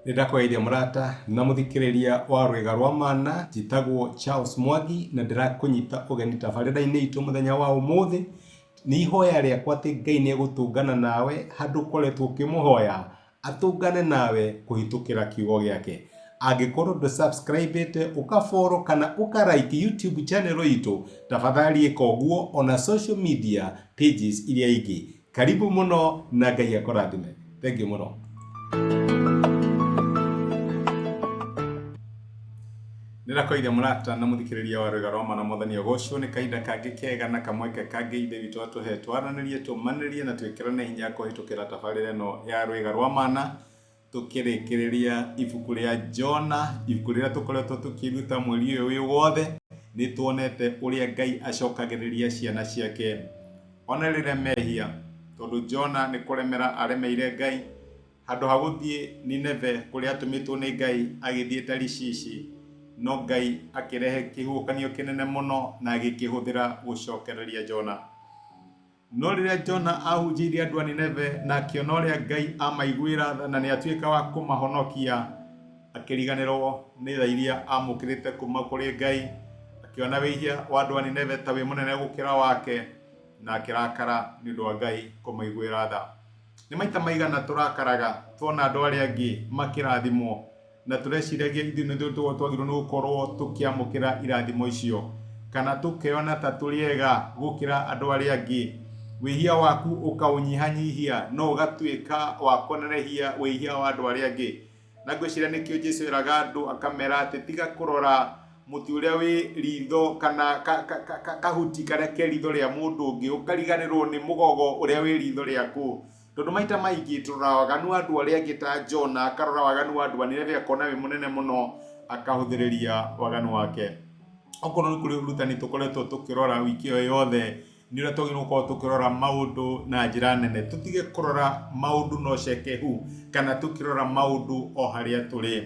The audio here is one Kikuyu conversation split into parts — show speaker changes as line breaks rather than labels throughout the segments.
Nĩ ndakũgeithia mũrata na mũthikĩrĩria wa Rwĩga rwa Mana, njĩtagwo Charles Mwangi na ndĩrakũnyita ũgeni tabarĩra-inĩ itũ mũthenya wa ũmũthĩ. Nĩ ihoya rĩakwa atĩ Ngai nĩ egũtũngana nawe handũ ũkoretwo ũkĩmũhoya, atũngane nawe kũhĩtũkĩra kiugo gĩake. Angĩkorwo ndũ subscribe ĩte, ũka follow kana ũka like YouTube channel itũ, tafadhali ĩka ũguo ona social media pages iria ingĩ. Karibu mũno na Ngai akũrathime. Thank you mũno. Nĩndakũgeithia mũrata na mũthikĩrĩria wa Rwĩga rwa Mana Mwathani agocwo nĩ kahinda kangĩ kega na kamweke kangĩ Ithe witũ atũhe twaranĩrie tũmanĩrie na twĩkĩrane hinya kũhĩtũkĩra tabarĩra ĩno ya Rwĩga rwa Mana tũkĩrĩkĩrĩria ibuku rĩa Jona, ibuku rĩrĩa tũkoretwo tũkĩruta mweri ũyũ wĩ wothe. Nĩ tuonete ũrĩa Ngai acokagĩrĩria ciana ciake ona rĩrĩa mehia, tondũ Jona nĩ kũremera aremeire Ngai. Handũ ha gũthiĩ Nineve kũrĩa atũmĩtwo nĩ Ngai, agĩthiĩ Tarishishi, no Ngai akĩrehe kĩhuhũkanio kĩnene mũno na agĩkĩhũthĩra gũcokereria Jona. No rĩrĩa Jona aahunjĩirie andũ a Nineve na akĩona ũrĩa Ngai amaiguĩra tha na nĩ atuĩka wa kũmahonokia, akĩriganĩrwo nĩ tha iria aamũkĩrĩte kuuma kũrĩ Ngai, akĩona wĩhia wa andũ a Nineve ta wĩ mũnene gũkĩra wake, na akĩrakara nĩ ũndũ wa Ngai kũmaiguĩra tha. Nĩ maita maigana tũrakaraga tuona andũ arĩa angĩ makĩrathimwo na tũreciragia ithuĩ nĩ twagĩrĩirwo nĩ gũkorwo tũkĩamũkĩra irathimo icio, kana tũkeyona ta tũrĩ ega gũkĩra andũ arĩa angĩ. Wĩhia waku ũkaũnyihanyihia no ũgatuĩka wa kũnenehia wĩhia wa andũ arĩa angĩ. Na ngwĩciria nĩkĩo Jesu eraga andũ akamera atĩ tiga kũrora mũtĩ ũrĩa wĩ ritho kana kahuti karĩa ke ritho rĩa mũndũ ũngĩ, ũkariganĩrwo nĩ mũgogo ũrĩa wĩ ritho rĩaku. Tondũ maita maingĩ tũroraga waganu wa andũ arĩa angĩ ta Jona, akarora waganu wa andũ a Nineve akona wĩ mũnene mũno, akahũthĩrĩria waganu wake. Okorwo nĩ kũrĩ ũrutani tũkoretwo tũkĩrora wiki ĩyo yothe, nĩ ũrĩa twagĩrĩirwo gũkorwo tũkĩrora maũndũ na njĩra nene, tũtige kũrora maũndũ na ũcekehu kana tũkĩrora maũndũ o harĩa tũrĩ.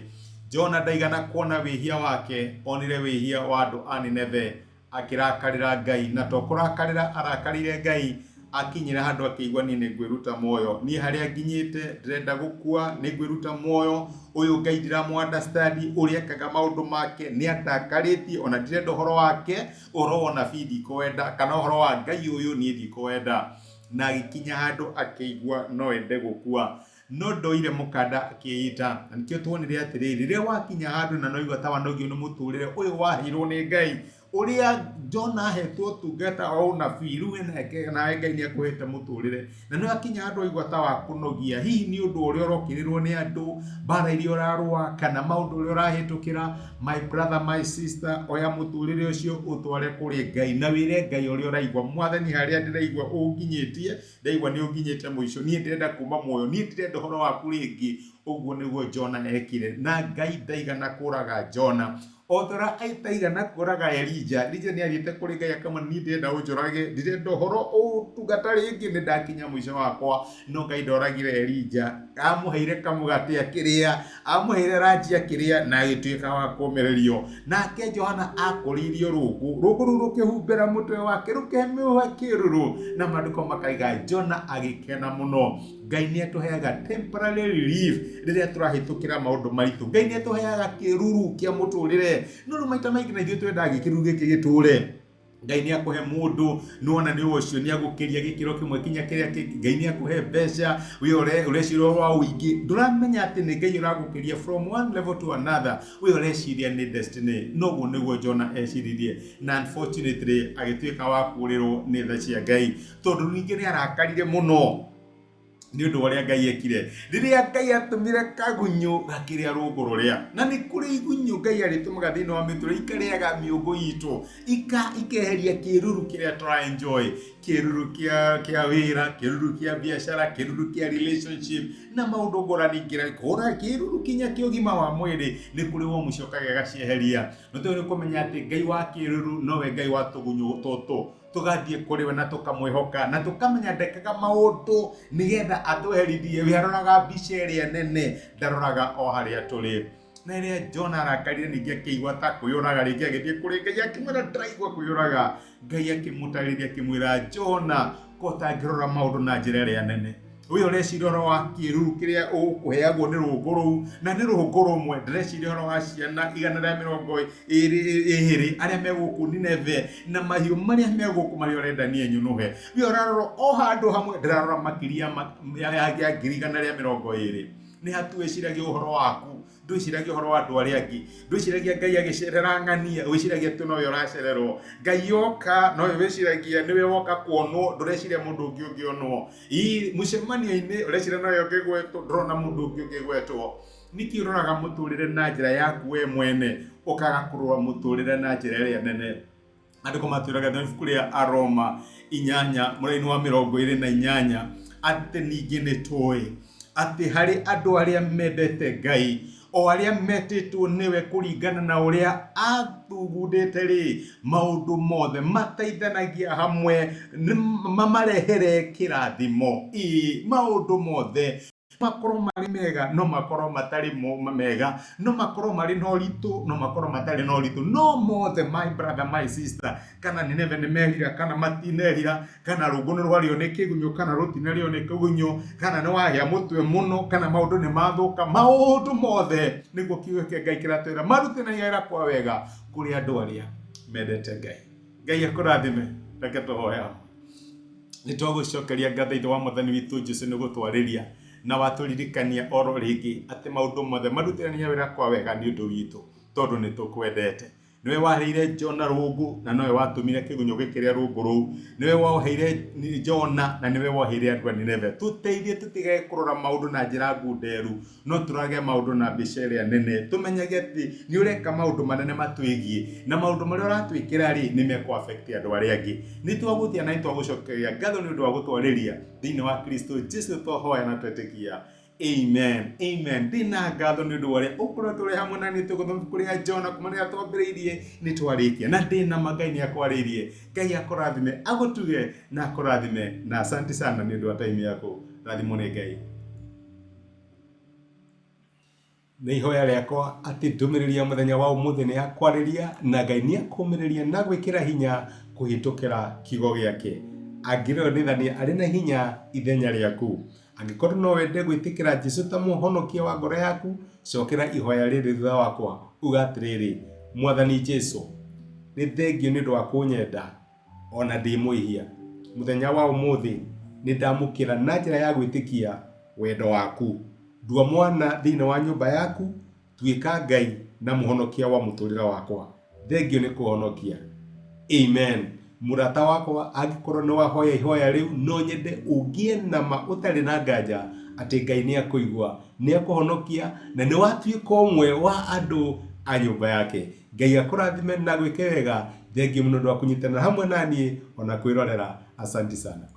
Jona ndaigana kuona wĩhia wake, onire wĩhia wa andũ a Nineve akĩrakarĩra Ngai, na to kũrakarĩra arakarĩire Ngai, akinyire handũ akĩigua niĩ nĩ ngwĩruta muoyo, niĩ harĩa nginyĩte ndĩrenda gũkua, nĩ ngwĩruta muoyo, ũyũ Ngai ndiramũ understand ũrĩa ekaga maũndũ make, nĩ andakarĩtie, ona ndirenda ũhoro wake, ũhoro wa ũnabii ndikũwenda, kana ũhoro wa Ngai ũyũ niĩ ndikũwenda. Na agĩkinya handũ akĩigua no ende gũkua. No ndoire mũkanda akĩĩita. Na nĩkĩo tuonire atĩrĩrĩ, rĩrĩa wakinya handũ na noigua ta wanogio nĩ mũtũrĩre ũyũ waheirwo nĩ Ngai, ũrĩa Jona ahetwo ũtungata wa ũnabii, rĩu we nake nawe Ngai nĩ akũhete mũtũrĩre. Na nĩ wakinya handũ waigua ta wakũnogia, hihi nĩ ũndũ ũrĩa ũrokĩrĩrwo nĩ andũ, mbara iria ũrarũa, kana maũndũ ũrĩa ũrahĩtũkĩra, my brother, my sister, oya mũtũrĩre ũcio ũtware kũrĩ Ngai na wĩre Ngai ũrĩa ũraigua, Mwathani harĩa ndĩraigua ũnginyĩtie, ndaigua nĩ ũnginyĩte mũico, niĩ ndĩrenda kuma muoyo, niĩ ndirenda ũhoro waku rĩngĩ. Ũguo nĩguo Jona ekire, na Ngai ndaigana kũraga Jona. O ta ũrĩa ataigana kũraga Elija. Elija nĩ athiĩte kũrĩ Ngai akamwĩra niĩ ndĩrenda ũnjũrage, ndirenda ũhoro ũtungata rĩngĩ, nĩ ndakinya mũico wakwa. No Ngai ndoragire Elija, amũheire kamũgate akĩrĩa, amũheire ranji akĩrĩa na agĩtuĩka wa kũũmĩrĩrio. Nake Johana akũrĩirio rũũngũ, rũũngũ rũu rũkĩhumbĩra mũtwe wake rũkĩmũhe kĩĩruru, na maandĩko makaiga Jona agĩkena mũno. Ngai nĩ atũheaga temporary relief rĩrĩa tũrahĩtũkĩra maũndũ maritũ. Ngai nĩ atũheaga kĩruru kĩa mũtũrĩre. No rĩu maita maingĩ na ithuĩ twendaga gĩkĩruru gĩkĩ gĩtũre. Ngai nĩ akũhe mũndũ nĩwona nĩ ũcio nĩ agũkĩria gĩkĩro kĩmwe kinya kĩrĩa kĩngĩ. Ngai nĩ akũhe mbeca we ũreciria ũhoro wa ũingĩ, ndũramenya atĩ nĩ Ngai ũragũkĩria from one level to another. We ũreciria nĩ destiny, no ũguo nĩguo Jona eciririe, na unfortunately agĩtuĩka wa kũũrĩrwo nĩ tha cia Ngai, tondũ ningĩ nĩ arakarire mũno nĩ ũndũ wa ũrĩa Ngai ekire. Rĩrĩa Ngai atũmire kagunyũ gakĩrĩa rũũngũ rũrĩa, na nĩ kũrĩ igunyũ Ngai arĩtũmaga thĩinĩ wa mĩtũrĩre ikarĩaga mĩũngũ itũ, ikeheria kĩruru kĩrĩa tũra enjoy, kĩruru kĩa wĩra, kĩruru kĩa biacara, kĩruru kĩa relationship, na maũndũ ngũrani ngĩra kũra kĩruru kinya kĩa ũgima wa mwĩrĩ, nĩ kũrĩ worm ciũkaga igacieheria. No tũgĩrĩirwo nĩ kũmenya atĩ Ngai wa kĩruru nowe Ngai wa tũgunyũ tũtũ. Tũgathiĩ kũrĩ we na tũkamwĩhoka na tũkamenya ndekaga maũndũ nĩgetha atweherithie. We aroraga mbica ĩrĩa nene, ndaroraga o harĩa tũrĩ. Na rĩrĩa Jona arakarire ningĩ akĩigua ta kwĩyũraga rĩngĩ, agĩthiĩ kũrĩ Ngai akĩmwĩra ndĩraigua kwĩyũraga. Ngai akĩmũtarĩria akĩmwĩra, Jona, ko ũtangĩrora maũndũ na njĩra ĩrĩa nene. We ũreciria ũhoro wa kĩruru kĩrĩa ũkũheagwo nĩ rũngũ rũu, na nĩ rũngũ rũmwe. Ndĩreciria ũhoro wa ciana 120 arĩa me gũkũ Nineve na mahiũ marĩa me gũkũ marĩa ũrenda niĩ nyũnũhe. We ũrarora o handũ hamwe, ndĩrarora makĩria ya 120,000. Nĩ hatu wĩciragia ũhoro waku, ndwĩciragia ũhoro wa andũ arĩa angĩ, ndwĩciragia Ngai agĩcerera ng'ania, wĩciragia tu nowe ũracererwo. Ngai oka nowe wĩciragia nĩwe woka kuonwo, ndũreciria mũndũ ũngĩ ũngĩonwo. Ii, mũcemanio-inĩ ũreciria nowe ũngĩgwetwo, ndũrona mũndũ ũngĩ ũngĩgwetwo. Nĩkĩ ũroraga mũtũrĩre na njĩra yaku we mwene, ũkaga kũrora mũtũrĩre na njĩra ĩrĩa nene? Andĩko matwĩraga thĩinĩ wa ibuku rĩa Aroma 8 mũraini wa 28 atĩ ningĩ nĩ tũĩ atĩ harĩ andũ arĩa mendete Ngai, o arĩa metĩtwo nĩwe kũringana na ũrĩa athugundĩte rĩ, maũndũ mothe mateithanagia hamwe mamarehere kĩrathimo. Ĩĩ, maũndũ mothe makorwo marĩ mega, no makorwo matarĩ mega, no makorwo marĩ na ũritũ, no makorwo matarĩ na ũritũ, no mothe, my brother, my sister, kana Nineve nĩ merira kana matinerira, kana rũngũ nĩ rwarĩo nĩ kĩgunyũ kana rũtinarĩo nĩ kĩgunyũ, kana nĩ wagĩa mũtwe mũno, kana maũndũ nĩ mathũka, maũndũ mothe nĩguo kiugo kĩa Ngai kĩratwĩra marutithanagia wĩra kwa wega kũrĩ andũ arĩa mendete Ngai. Ngai akũrathime. Reke tũhoe hamwe. Nĩ twagũcokeria ngatho Ithe wa Mwathani witũ Jesu nĩ gũtwarĩria na watũririkania oro rĩngĩ atĩ maũndũ mothe marutithanagia wĩra kwa wega nĩ ũndũ witũ tondũ nĩ tũkwendete. Nĩwe waheire Jona rũngũ na nowe watũmire kĩgunyũ gĩkĩrĩa rũngũ rũu. Nĩwe woheire Jona na nĩwe woheire andũ a Nineve. Tũteithie tũtigage kũrora maũndũ na njĩra ngunderu no tũrage maũndũ na mbica ĩrĩa nene. Tũmenyage atĩ nĩ ũreka maũndũ manene matwĩgiĩ na maũndũ marĩa ũratwĩkĩra rĩ nĩ mekũ affect andũ arĩa angĩ. Nĩ twagũtĩa na nĩ twagũcokeria ngatho nĩ ũndũ wa gũtwarĩria thĩinĩ wa Kristo Jesu twahoya na twetĩkia. Amen. Amen. Ndĩna ngatho nĩ ũndũ wa ũrĩa ũkoretwo ũrĩ hamwe na niĩ tũgĩthoma ibuku rĩa Jona kuma rĩrĩa twambĩrĩirie nĩ twarĩkia na ndĩna ma Ngai nĩ akwarĩirie. Ngai akũrathime, agũtuge na akũrathime na asante sana nĩ ũndũ wa time yaku. Rathimwo nĩ Ngai. Nĩ ihoya rĩakwa atĩ ndũmĩrĩri ya mũthenya wa ũmũthĩ nĩ yakwarĩria na Ngai nĩ akũmĩrĩria na gwĩkĩra hinya kũhĩtũkĩra kiugo gĩake. Angĩrĩonithania arĩ na hinya ithenya rĩaku. Angĩkorwo no wende gwĩtĩkĩra Jesu ta mũhonokia wa ngoro yaku, cokera ihoya rĩrĩ thutha wakwa, uga atĩrĩrĩ, Mwathani Jesu, nĩ thengiũ nĩ ũndũ wa kũnyenda o na ndĩ mwĩhia. Mũthenya wa ũmũthĩ nĩ ndamũkĩra na njĩra ya gwĩtĩkia wendo waku. Ndua mwana thĩinĩ wa nyũmba yaku, tuĩka Ngai na mũhonokia wa mũtũrĩre wakwa. Thengiũ nĩ kũhonokia. Amen. Mũrata wakwa, angĩkorwo nĩ wahoya ihoya rĩu, no nyende ũgĩe na ma ũtarĩ na nganja atĩ Ngai nĩ akũigua, nĩ akũhonokia na nĩ watuĩka ũmwe wa andũ a nyũmba yake. Ngai akũrathime na gwĩke wega. Thengiũ mũno ũndũ wa kũnyitanĩra hamwe na niĩ ona kwĩrorera. Asanti sana.